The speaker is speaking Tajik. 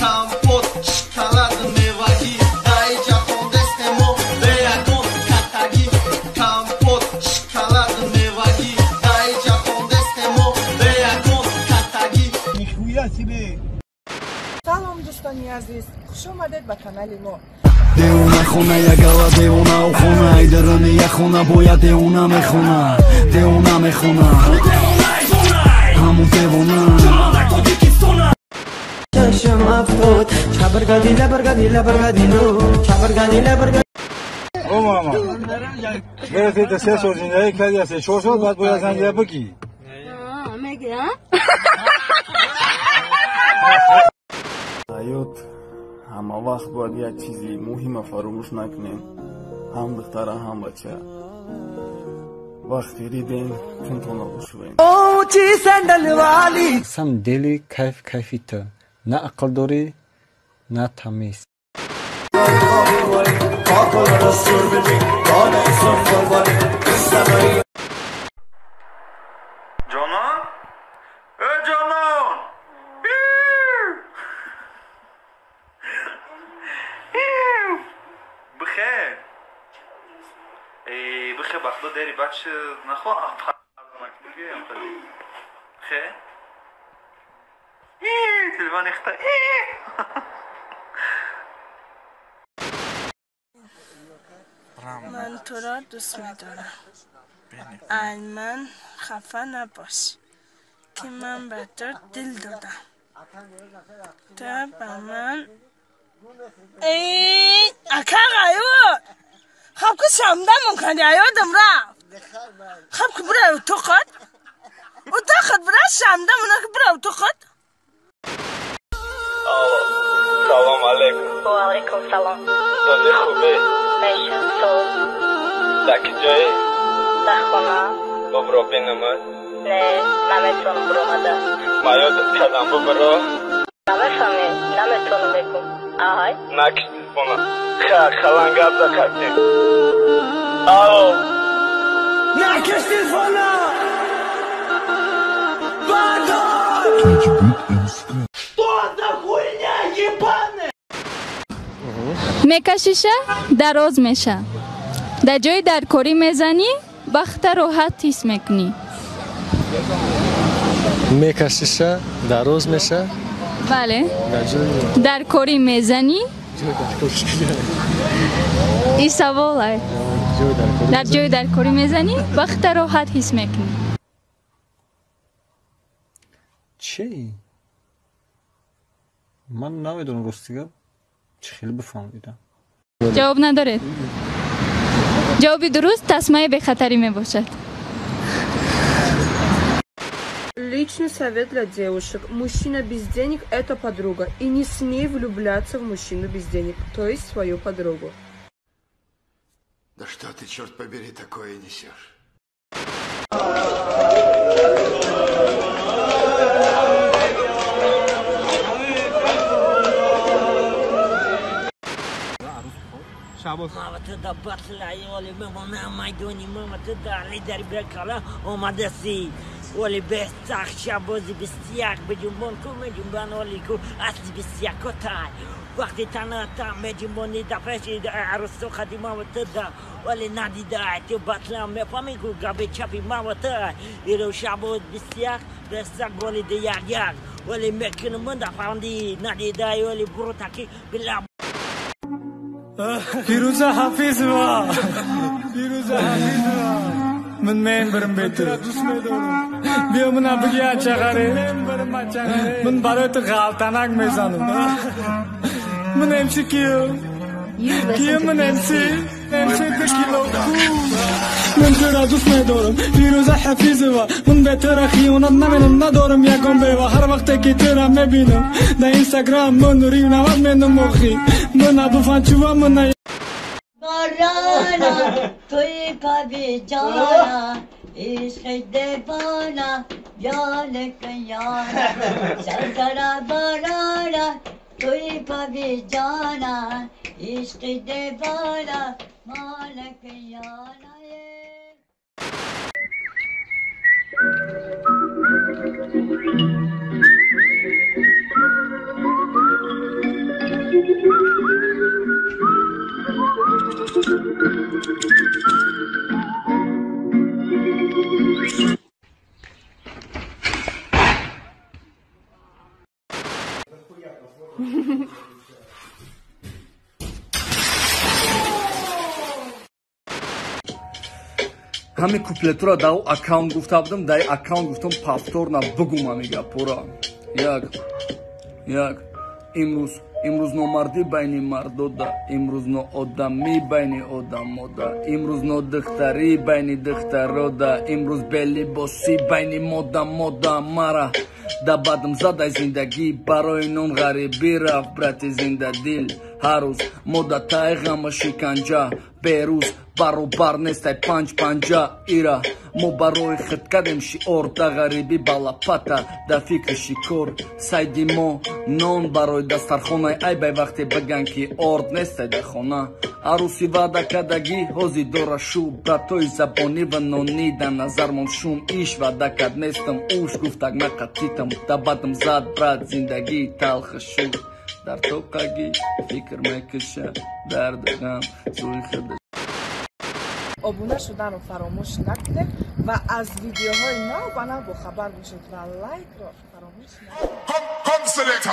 Компот, шоколад, мевагӣ. Дар иҷа хондестемо бе ягон катагӣ. Компот, шоколад, мевагӣ. Дар иҷа хондестемо бе ягон катагӣ. Нихуя себе! Салом, дӯстони азиз, хуш омадед ба канали мо. Девона хона ягала девона хона айдарани як хона бояд девона мехона девона мехона ҳамун девона. Чашм афтод чабргади лабргади лабргадилу чабргади лабргади. О мама, мерасед 3 сол зиндагӣ кардӣ, 3-4 сол баъд бояд занҷира бигӣ. Ҳаёт ҳама вақт бояд як чизи муҳима фаромӯш накунем, ҳам духтара ҳам бача. Вақте ридем тунтона бошувем. Сам дели кайф кайфи ту, на ақл дорӣ, на тамиз. Ҷонон? Э ҷонон! Бихер. Бихер, ба худо дери бач нахоҳам. Бихер. Телефон ихта. Ман туро дӯст медорам. Ай ман хафа набош, ки ман ба ту дил додам. Ту ба ман эй ака ғайёд. Хаб ку шамдамон кардӣ, аёдам рафт. Хаб ку бира утоқат. Утоқат бира шамдамон ки бира утоқат. Салом алейкум. Ва алейкум салом. Сози хубе? Мешам сол. Дар куҷое? Дар хона. Бубро бинамад? Не, наметавонам биромада. Ма ёдат кардам, бубро. Намефаҳмӣ, наметавонам бигӯм. Ай? Накиш телефона. Ха, халан гап закардем. Алло. Накиш телефона! Бардор! Что за хуйня ебаная? Мекашиша, дароз меша. Дар ҷои даркорӣ мезанӣ, бахта роҳат ҳис мекунӣ. Мекашиша, дароз меша. Бале. Даркорӣ мезанӣ. Ин савол ай. Дар ҷои даркорӣ мезанӣ, бахта роҳат ҳис мекунӣ. Чи? Ман намедонам рости гап. Чӣ хеле бифаҳмидам. Ҷавоб надоред? Ҷавоби дуруст тасмаи бехатарӣ мебошад. Личный совет для девушек. Мужчина без денег – это подруга. И не смей влюбляться в мужчину без денег, то есть свою подругу. Да что ты, черт побери, такое несешь? Мама туда батла, оли мама майдони, мама туда лидер бекала, омадаси, оли без цах шабози без тияк, беҷумбон ку меҷумбан оли ку асли без тияк котай. Вақти таната меҷумбони да пеши арусто хади мама туда, оли надида ту батла мефами ку габи чапи мама та, иро шабоз без тияк, без цах оли дияк як, оли мекунум да фанди надида оли бурутаки била. Фирӯза Ҳафизова, Фирӯза Ҳафизова, ман мембарам бе ту. Биё мана бигӣ ачағаре. Ман барои ту ғалтанак мезанам. Ман МС кию? Кию ман МС? МС ду кило ку. Ман туро дӯст медорам, Фирӯза Ҳафизова. Ман бе туро хиёнат намекунам, надорам ягон бева. Ҳар вақте ки туро мебинам дар Инстаграм, ман рӯйнавад менам охи. Ман абуфанчува ман. Барана, туи пабиҷана, ишқи девона, ёликаяна. Сарсара барана, туи пабиҷана, ишқи девона, маликаяна. Thank you. Ҳамин куплетура дар аккаунт гуфта будам, дар аккаунт гуфтам, повторно бугум ҳамин гапора. Як як имрӯз, имрӯз номардӣ байни мардода, имрӯз ноодамӣ байни одамода, имрӯз нодухтарӣ байни духтарода, имрӯз белибосӣ байни модамода. Мара да бадам задай зиндагӣ, барои нон ғарибӣ рафт брати зиндадил. Ҳар рӯз мода тай ғама шиканҷа, берӯз баробар нестай панҷ панҷа. Ира мо барои худ кардем шиор, да ғарибӣ балапата да фикри шикор. Сайди мо нон барои дастархонаи, айбай вақте биган ки орд нестай дар хона. Арӯси ваъда кардагӣ ҳози дора шу, братои забонӣ ва нонӣ дар назармон шум. Иш ваъда кард нестам, уш гуфтак нақатитам, да бадам зад брат зиндагӣ талха шуд. Дар тоқагӣ фикр мекуша дарду ғам сӯи худ. Обуна шуданро фаромӯш накунед ва аз видеоҳои нав ба нав бохабар бошед ва лайкро фаромӯш накунед.